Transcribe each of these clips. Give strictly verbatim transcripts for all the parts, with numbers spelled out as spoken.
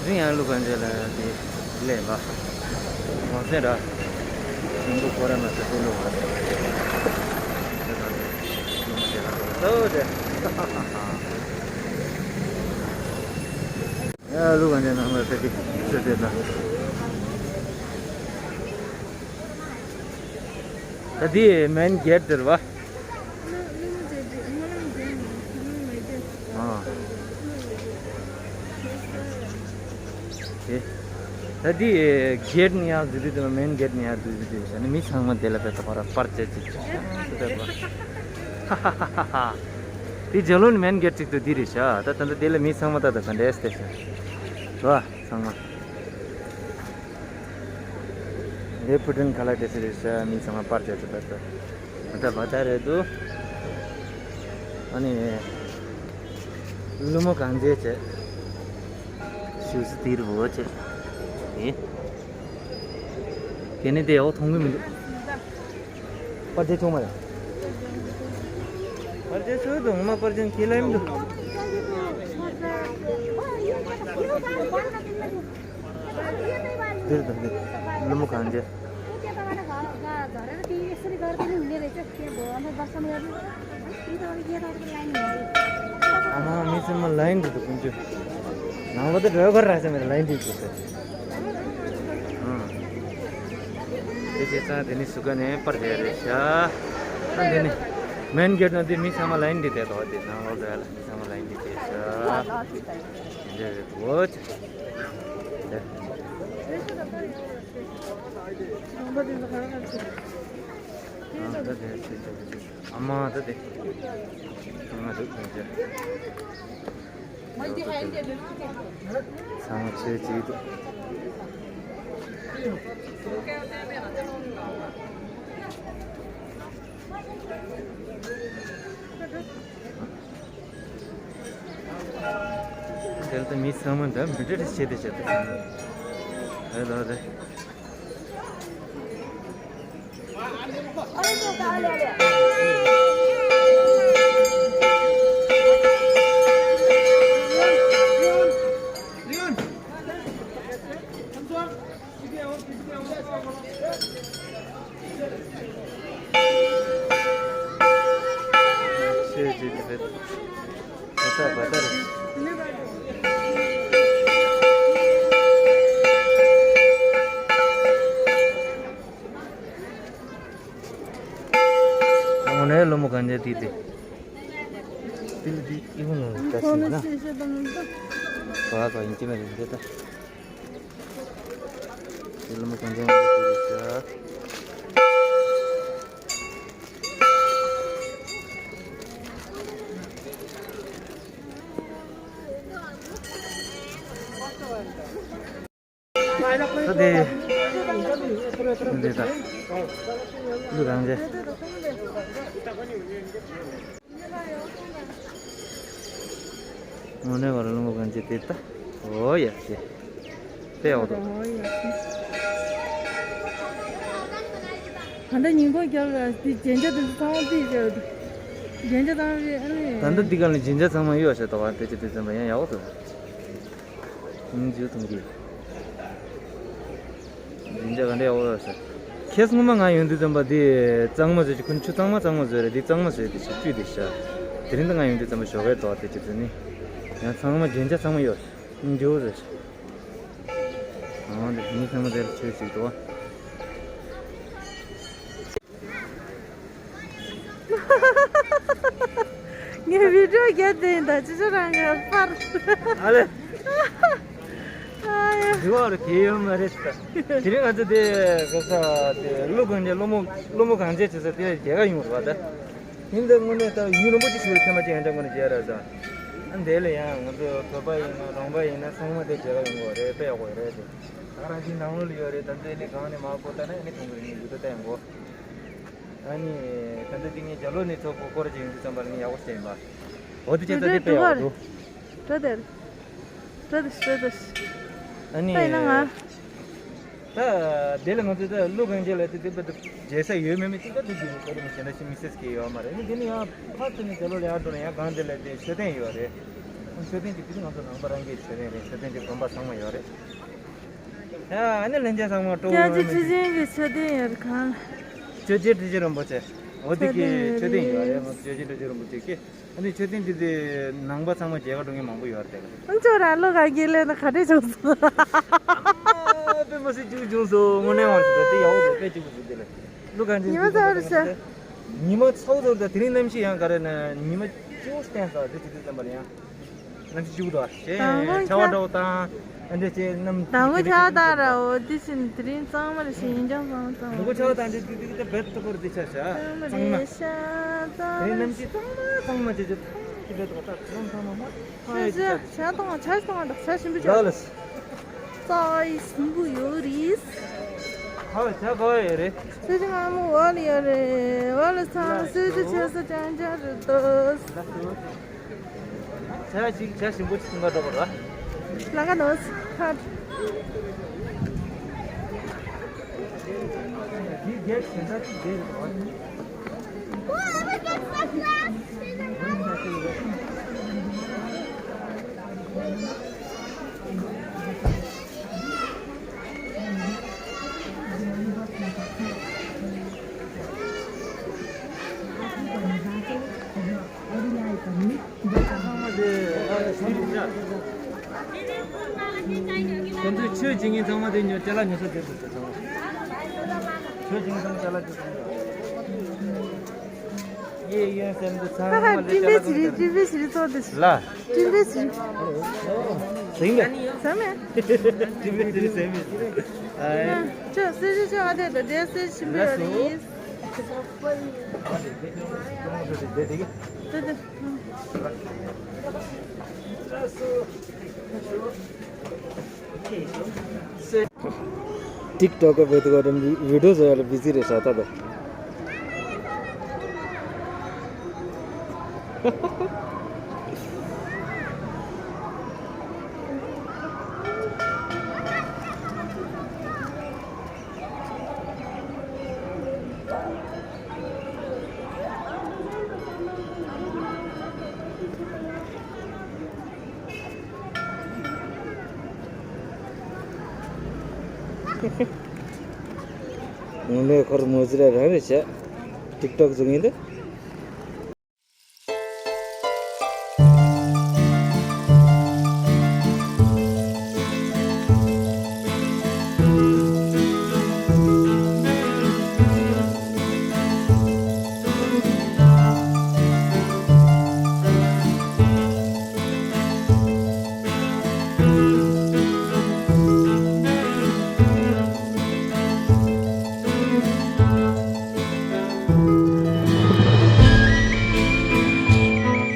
རིང་ཡང་ལུ་ག་འཇལ་ལ་དེ་ལས་ལ་མ་ཟེར་ར། ཞིང་པོ་ཁོ་ར་མ་ཟེར་ལུ་ག་ཟེར། ལུ་མ་ཟེར་ར་ཏོ་ཏེ། ཡ་ལུ་ག་འཇལ་ནང་ལ་ཟེར་གི་ཟེར་ཏེ་ད། ད་དེ་མེན་གེ་ཊི་དེར་བ། ཨ། དེ། ད་དེ་གེ་ཊི་ནས་ཡར་འཛུལ་དུས་དེ་མེན་གེ་ཊི་ནས་ཡར་འཛུལ་དུས་དེ་བྱས་ནས་མི་ཚང་མ་དེ་ལ་ཕེབས་ཏེ་ཁོ་ར་པར་ཆས་ཅིག་ཅིག་ཤ་ཤ་ཤ་ཤ། ཧ་ཧ་ཧ་ཧ། དེ་རྒྱ་ལོ་ནས་མེན་གེ་ཊི་གཅིག་ཏུ་དེ་རེད་ཤག་ད་ད་ལྟ་དེ་ལ་མི་ཚང་མ་ད་ད་ག་འདྲས་བལྟས་ཤག་ར་ཚང་མ། ལེ་ཕུ་ཏིན་ཁ་ལག་དེ་ཚོ་རེད་ཤག་མི་ཚང་མ་པར་བརྒྱབ་ཚོད་པ་ཚོ། ད་ལྟ་བ་ད་རེད་འདུག་ཨ་ནི། ཀླུ་མོ་གངས་རྒྱན་བྱས། ཞུ་སི་དིར་བོ་བྱས། ཨེ། དེ་ནི་དེ་འོ་མཐོང་གི་མི་འདུག་པར་ཆས་ཆུང་མ་རེད། པར་ཆས་ཆུང་འདུག་ངོ་མ་པར་ཆས་ཁྱི་ལ་ཡིན་འདུག་འདིར་དང་འདིར། ཀླུ་མོ་གངས་རྒྱན། ཨ་མ་མི་ཚང་མ་ལ་ཡིན་འདུག་ཀུན་སྤྱོད། ནང་ལོ་དེ་རོལ་གར་ར་ས་མེད་ལ་ཡིན་འདུག་ཟེར། ཨང་། དེ་བྱས་ཙང་དེ་ནི་སུ་ག་ནས་པར་རྒྱག་རེད་ཤག་ཨ་དེ་ནི་མེན་གེ་ཊི་ནང་དེ་མི་ཚང་མ་ལ་ཡིན་འདི་དེ་དོ་དེ་ནང་ལོ་དེ་ལ་མི་ཚང་མ་ལ་ཡིན་འདི་དེ་ཤག་འདི་རེད་འོ་ཅི། ཨ་མ་ད་དེ་ཨ་མ་ད་དེ་ཨ་མ་ད་དེ་ཚང་མ་ཆོས་ཅིག་འདུག་དེ་ལ་ད་མི་ཚང་མ་འདྲ་མི་འདྲ་རེ་བྱེད་དེ་བྱེད་དེ། ཨེ་ལོ་རེ། ཤེས་ཀྱི་རེད། ད་ལྟ་བ་ལྟར། དངོས་གནས་ཀླུ་མོ་གངས་རྒྱན་དེ་དེ། དེ་ལ་དེ་ཨི་བོ་ནང་ལ་ལྟ་ཞིག་ན། ག་ག་ཡིན་གྱི་མ་རེད་འདི་ལྟ། ཀླུ་མོ་གངས་རྒྱན་དེ་དེ་རེད་ཤག་ད་དེ། འདི་ད། འདི་རང་རེད། དངོས་གནས་བར་ལུང་གང་ཅི་དེ་ལྟ། འོ་ཡ་ཞེས། དཔེ་འོ་དོ། ད་ལྟ་ཉིན་གུང་རྒྱབ་ལ་དེ་རྒྱན་ཆ་དེ་ཚོ་ཚང་མ་ཕུད་བཞག་རྒྱན་ཆ་ཚང་མ་ཕུད་ཨ་ནི། ད་ལྟ་འདི་ག་ལ་རྒྱན་ཆ་ཚང་མ་གཡོག་བྱས་དོ་བ་དེ་ཅི་དེ་ཚང་མ་ཡང་ཡག་པོ་འདུག་ཨིན་ཇུ་ཐུང་གི། རྒྱན་ཆ་ག་འདྲ་ཡག་པོ་ཡོད་ཟེར། ཁྱེད་སྔོན་མ་ང་ཡོང་དུས་ཙམ་པ་འདི་གཙང་མ་བཟོས་ཀྱི་ཁོ་ཆུ་གཙང་མ་གཙང་མ་བཟོས་རེད། འདི་གཙང་མ་བཟོས་ཏེ་ཞིག་བཅུད་དེ་ཤ། དེ་རིང་ད་ང་ཡོང་དུས་ཙམ་པ་ཞོགས་ཀས་དོག་དེ་ཅི་ཚོད་ནི། ཡང་ཚང་མ་རྒྱན་ཆ་ཚང་མ་ཡོད། འགྱོ་རེད། ཨང་འདི་མི་ཚང་མ་དེར་ཆོས་ཅིག་དོ། ངས་བི་ཌིའོ་རྒྱབ་དེ་ཡིན་ད་ཅི་ཅི་རང་གི་ཕར། ཨ་ལེ། ཨ་ འདི་བ་རུ་གས་ཡོད་མ་རེད་ད། དེ་རིང་ང་ཚོ་དེ་ག་ས་དེ་ཀླུ་གངས་ཅན་ཀླུ་མོ་ཀླུ་མོ་གངས་ཅན་བྱེད་ས་དེ་རྒྱལ་ཁ་ཡོང་རུ་བ་ད། ཡིན་ད་དངོས་གནས་ད་ཡུན་རིང་པོ་ཅིག་ཞིག་ལ་ཐེངས་མ་ཅིག་ཡང་ཅང་དངོས་གནས་མཇལ་ར་ད། ཨ་འདས་ལ་ཡང་ང་ཚོ་བོད་པ་ཡིན་ན་རོང་པ་ཡིན་ན་ཚང་མ་དེ་མཇལ་ཁ་ཡོང་གི་རེད། དཔེ་ཡག་པོ་རེད་དེ། ད་རང་བཞིན་ནང་ལོགས་ལ་ཡོད་རེད། ད་ཚོད་ནི་གང་ནས་མ་གོ་ད་ནས་ནི་ཁོང་གི་རིང་ཡུལ་དུ་བསྟན་གོ། ཨ་ནི་ད་ལྟ་འདི་ངས་རྒྱ་ལོ་ནས་ཚོགས་པ་སྐོར་ཅིག་ཡོང་དུས་ཙམ་པ་ལ་ངས་ཡག་པོ་བཤད་ཡིན་པ། འོ་དེ་བྱས་ད་དེ་དཔེ་ཡག་པོ་འདུག་འགྲོ་དེར། འགྲོ་དེ་འགྲོ་དེ། ཨ་ནི་ད་ཡིན་ན་ང་། ད་དེ་ལ་ང་ཚོས་ད་ཀླུ་གངས་ཅན་ལ་དེ་དེ་བར་དུ་མཇལ་ས་ཡོད་མེད་མེད་ཅིག་ད་དེ་དེ་རུ་ད་དེ་མི་ཤེས་ན་ཤི་མི་ཤེས་ཀྱི་ཡོད་མ་རེད། ཨ་ནི་དེ་ནི་ཡང་ཕར་ཚུར་ནས་རྒྱ་ལོ་ལ་ཡར་འགྲོ་ན་ཡང་གངས་དེ་ལ་དེ་མཆོད་རྟེན་ཡོད་རེད། མཆོད་རྟེན་དེ་དེ་ང་ཚོ་ནང་པ་རང་གི་མཆོད་རྟེན་རེད། མཆོད་རྟེན་དེ་དགོན་པ་ཚང་མ་ཡོད་རེད། ཡ། ཨ་ནི་ལྷན་རྒྱས་ཚང་མ་སྤྲོ་བོ་ཡོང་བའི་ཆོས་ཅན་གྱི་མཆོད་རྟེན་ཡོད་གང་། ཆོས་རྗེ་ཁྲི་ཆེན་རིན་པོ་ཆེ། འོ་དེ་གི་མཆོད་རྟེན་ཡོད་རེད། ཆོས་རྗེ་ཁྲི་ཆེན་རིན་པོ་ཆེ་གི། ཨ་ནི་མཆོད་རྟེན་དེ་དེ་ནང་པ་ཚང་མ་མཇལ་ཁ་འགྲོ་མཁན་མང་པོ་ཡོད་རེད། ཨ་ཅོ་ར་ལོ་ག་གེ་ལེ་ན་ག་འདྲས་བྱུང་སོང་། ཨ་དཔེ་མ་སྲིད་སྐྱིད་པོ་བྱུང་སོང་། དངོས་གནས་ངོ་མ་དེ་ཡག་པོ་འདུག་དཔེ་སྐྱིད་པོ་འདུག་དེ་ལ་ཀླུ་གངས་ཅན་ཉི་མ་ཚ་བ་རེད་ཤག་ཉི་མ་ཚ་བོ་ཚོར་ད་དེ་རིང་གནམ་གཤིས་ཡང་ག་རེ་ན་ཉི་མ་སྐྱིད་པོ་བསྟན་ས་དེ་ཅི་དེ་ཙམ་པ་ལ་ཡང་། གནམ་གཤིས་སྐྱིད་པོ་འདུག་ཨ། ཞེས་དང་པོ་ཆར་པ་ཆར། འདྲ་བོ་དང་། ཨ་འདྲ་བྱས་གནམ་དང་པོ་ཆར་པ་དང་ར་འོ་དེ་བཞིན་དེ་རིང་གཙང་མ་རེད་ཞེས་ཡིན་ཀྱང་གཙང་མ་གཙང་མ། ལུ་གུ་ཆར་པ་དང་འདི་འདི་འདི་འདི་རྦད་དེ་སྐོར་འདི་ཆ་བཞག་གཙང་མ། དེ་རིང་གནམ་གཤིས་གཙང་མ་རེད་ཤག་གཙང་མ། དེ་རིང་གནམ་གཤིས་གཙང་མ་གཙང་མ་བྱས་བྱས་ཐང་ཐང་མ་མ་ཐང་ཡོད་ཀྱི་ཆ། ཆར་གཏོང་ཆར་གཏོང་འདྲ་ཆར་ཞིམ་པོ་ལ་ཆགས། ལ། ཙའི་ཞིམ་པོ་ཡོད་རེད། ཧ་ལ་ཆ་ག་བ་ཡོད་རེད། སུ་ཅི་ང་མོ་བ་ལ་ཡོད་རེད། བ་ལ་ཚང་སུ་ཅི་ཆ་ས་ཅང་ཅང་རེད་དོ། ལ་སུ། བྱ་ཞིག་བྱ་ཞིམ་པོ་ཞིག་མ་འགྲོ་བར། ལ་ཀ་ནོ་སི་ཁ། འདི་རྒྱས་གཞན་དག་ཅིག་རྒྱས་རེད་བ། ཁོང་ཚོས་ཆོས་བྱེད་མཁན་ཚང་མ་དེ་ཉོ་ཅ་ལག་ཉོ་ས་དེ་འདུག་ཟེར་སོང་། ཆོས་བྱེད་མཁན་ཚང་མ་ཅ་ལག་ཅིག་སོང་། ཡེ་ཡོན་སེམས་དུ་ཚང་མ་ལ་ཅ་ལག་ཅིག་སྤྲིན་པའི་ཚིག་རེད། སྤྲིན་པའི་ཚིག་རེད། ཚོགས་དེ་ལ། སྤྲིན་པའི་ཚིག་རེད། ཟིང་ལ། ཟ་མེད། སྤྲིན་པའི་ཚིག་རེད་ཟེར་མི། ཨ། ཅོ་སེ་ཅོ་ཅོ་ཨ་དེ་དེ་སེ་ཆེན་པོ་ཡོད་རེད། ཊིག་ཊོག་གི་བེད་གོ་རིམ་བི་ཌིའོ་བཟོ་ཡ་ལ་བི་ཟི་རེད་ཤག་ད་ལྟ། ངོ་མའི་ཁོར་མོ་ཟི་ར་རང་རེད་བྱས། ཊིག་ཊོག་བཟོ་མཁན་དེ།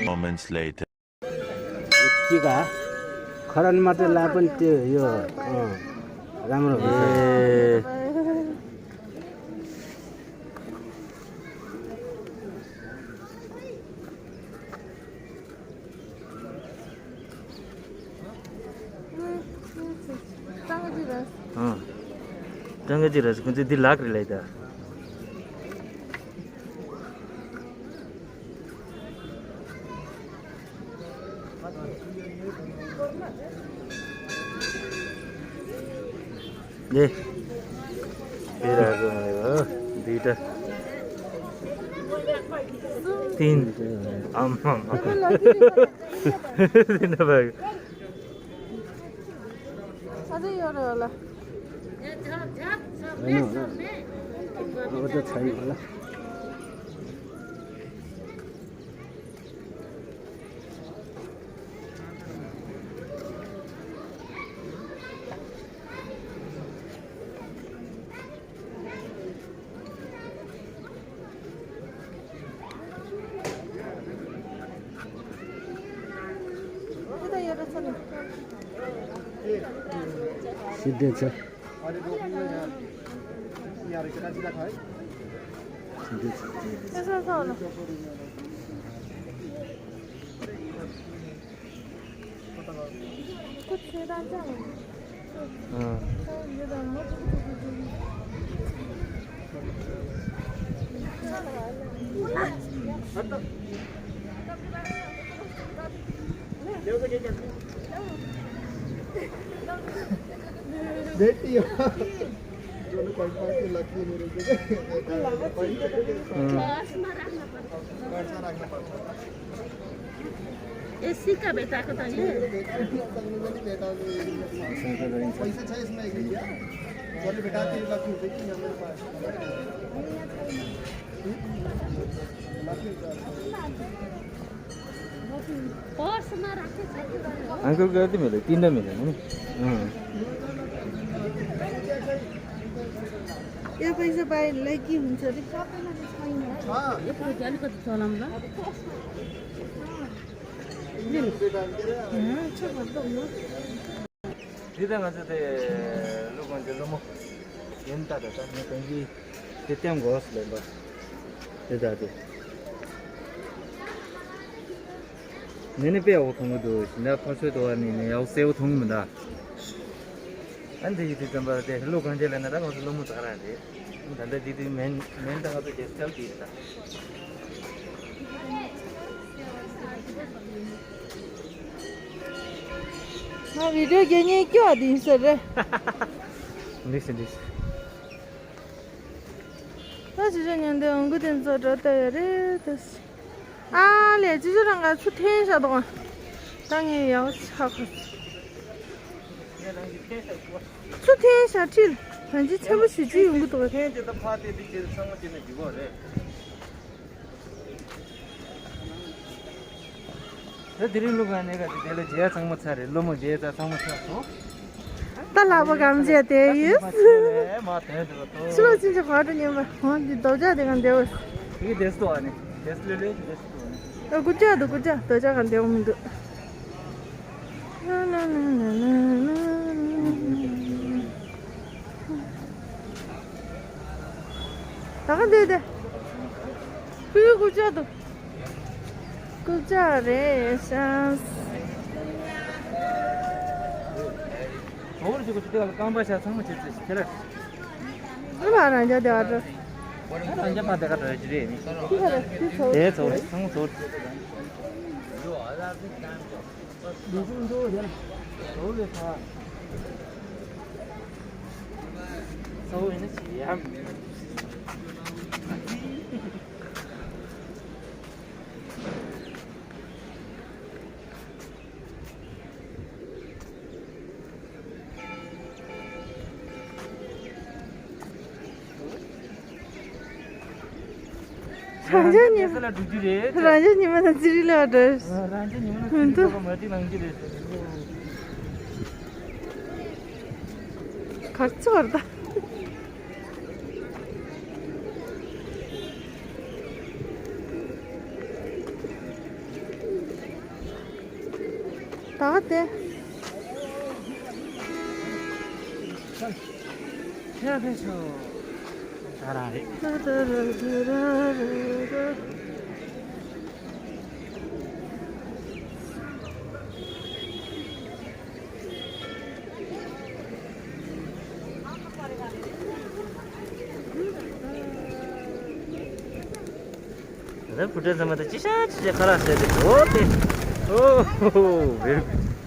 Moments later. ཅི་ག་ཁ་ར་ནི་མ་ཏི་ལ་པན་ཏི་ཡོ། ཨ། རམ་རོ། ཨེ། ཨ། སྤྲང་གི་ཅིག་རེད། ཁོང་ཚོས་འདི་ལག་རེད་ལབ་ད། ནེ། འདི་ར་གོ་མ་ཡོ། འདི་ད། ཏིན། ཨམ་ཨམ་ཨམ། འདི་ན་བ། ཨ་ཙི་ཡོ་རེ་བ་ལ། ཨ་ནོ་ཨ་ནོ། ཨ་ཙི་ཚ་ཡོ་ལ། འདི་ཚེ། बेटी हो। दोनों पाँच पाँच के लकी मेरे को। पाँच पाँच के लकी। हम्म। पाँच पाँच रखना पड़ता है। एसी का बेटा को तो ये। पैसा है इसमें एक रुपया। चलो बेटा, तीन लाख रुपए की मेरे पास। पर्समा राखेको छ। अंकल को यति मिले, तीनटा मिले, है ना? अँ। यो पैसा पाएनलाई के हुन्छ अरे? यो पैसा अलिकति चलाउँला। अँ, छ भन्छ। འདི་ད་ང་ཚོ་དེ་ཀླུ་གོང་ཇོ་ཀླུ་མོ་ཡིན་ད། ད་ད་ངས་དོན་གྱིས་དེ་བསྟན་དགོས་སུ་ལེན་པ། དེ་ད་དེ་ནི་ནི་དཔེ་ཡག་པོ་མཐོང་གི་འདུག་ཞིང་ད་ཕར་ཚུར་དུ་བ་ནི་ནི་ཡག་པོ་གསལ་པོ་མཐོང་གི་མི་འདུག་ཨ་འདི་ཡི་དུས་ཙམ་པ་དེ་ཀླུ་གོང་ཇོ་ལེན་ན་ད་ང་ཚོ་ཀླུ་མོ་ཙག་ར་རེད། ད་ལྟ་དེ་དུས་མེན་མེན་ད་ང་ཚོ་རྒྱལ་སྐྱབས་དེ་ཡིན་ད། ང་བི་ཌིའོ་རྒྱག་མཁན་སྐྱོ་བ་དེ་ཡིན་ས་རེད། འགྲིག་སོང་འགྲིག་སོང་། ད་ཅི་ཅི་ཉན་དེ་འོང་གི་དེ་ཚོ་འགྲོ་ལྟ་ཡ་རེད་ད། ཨ་ལས་ཅི་ཅི་རང་ག་ཆུ་འཐེན་བཞག་འདུག་ད་ངས་ཡག་ཆག་ག་ཆུ་འཐེན་བཞག་ཁྲིད། ད་ཅི་ཆེན་པོ་ཞུ་ཅི་ཡོང་གི་འདུག་འཐེན་དེ་ད་ཕ་དེ་དེ་ཁྱེད་ཚང་མ་བྱས་ན་འགྲིག་གོ་རེད། ད་དེ་རིང་ལུག་ག་ནས་ག་དེ་དེ་ལ་རྒྱལ་ཚང་མ་ཚར་རེད། ལོ་མོ་རྒྱལ་ཚ་ཚང་མ་ཚར་སོང་། ད་ལག་པ་གམ་བྱས་དེ་ཡིན། མ་དོན་དུ་ཏོ། ཕྱི་ལོགས་ཕྱིན་ཆད་ག་འགྲོ་ཉན་པ་འོང་འདི་རྡོ་ལྕགས་དེ་ག་འདེའོ། དེ་གི་དེ་སུ་ཏོ་ཨ་ནི་དེ་སུ་ལེ་ལེ་དེ་སུ་ཏོ་ཨ་ནི། ཨ་རྐུབ་ཀྱག་འདུག་རྐུབ་ཀྱག་རྡོ་ལྕགས་ག་འདེའོ་མི་འདུག་ད་ག་འདི་དེ། ཕུ་གུ་རྐུབ་ཀྱག་འདུག་རྐུབ་ཀྱག་རེད་ཤག་ཟོར་ཞིག་གི་དེ་ལ་རྐང་པ་ཤ་ཚང་མ་བྱེད་ཚེ་དེ་ལ། ཨ་མ་རང་ཅག་དེ་བ་འགྲོ། རང་ཅག་ཕ་དེ་ག་འགྲོ་ཡ་ཅི་རེད་ནི། དེ་ག་རེད་དེ་ཚོ། དེ་ཚོ་ཚང་མ་ཚོ། འདི་ཚོ་འགྲོ་དེ་ལ་ཚོ་ལས་ཕ། ཚོ་ཡིན་ན་ཅི་ཡ། རང་ཅག་ཉི་མ། རང་ཅག་ཉི་མ་དང་ཙི་རི་ལ་འགྲོ། རང་ཅག་ཉི་མ་དང་ཙི་རི་ལ་མ་ཏི་ལང་གི་རེད། གར་ཚོར་ད། ད་དེ། ཁྱེད་ཕེ་ཤོ། ད་རང་རེད། ད་ཕུ་ཏྲེ་ཚང་མ་ད་ཅི་ཤ་ཅི་ཤ་ཁ་ལག་བཟས་ཏེ་འོ་དེ། ཨོ་ཧོ་ཧོ།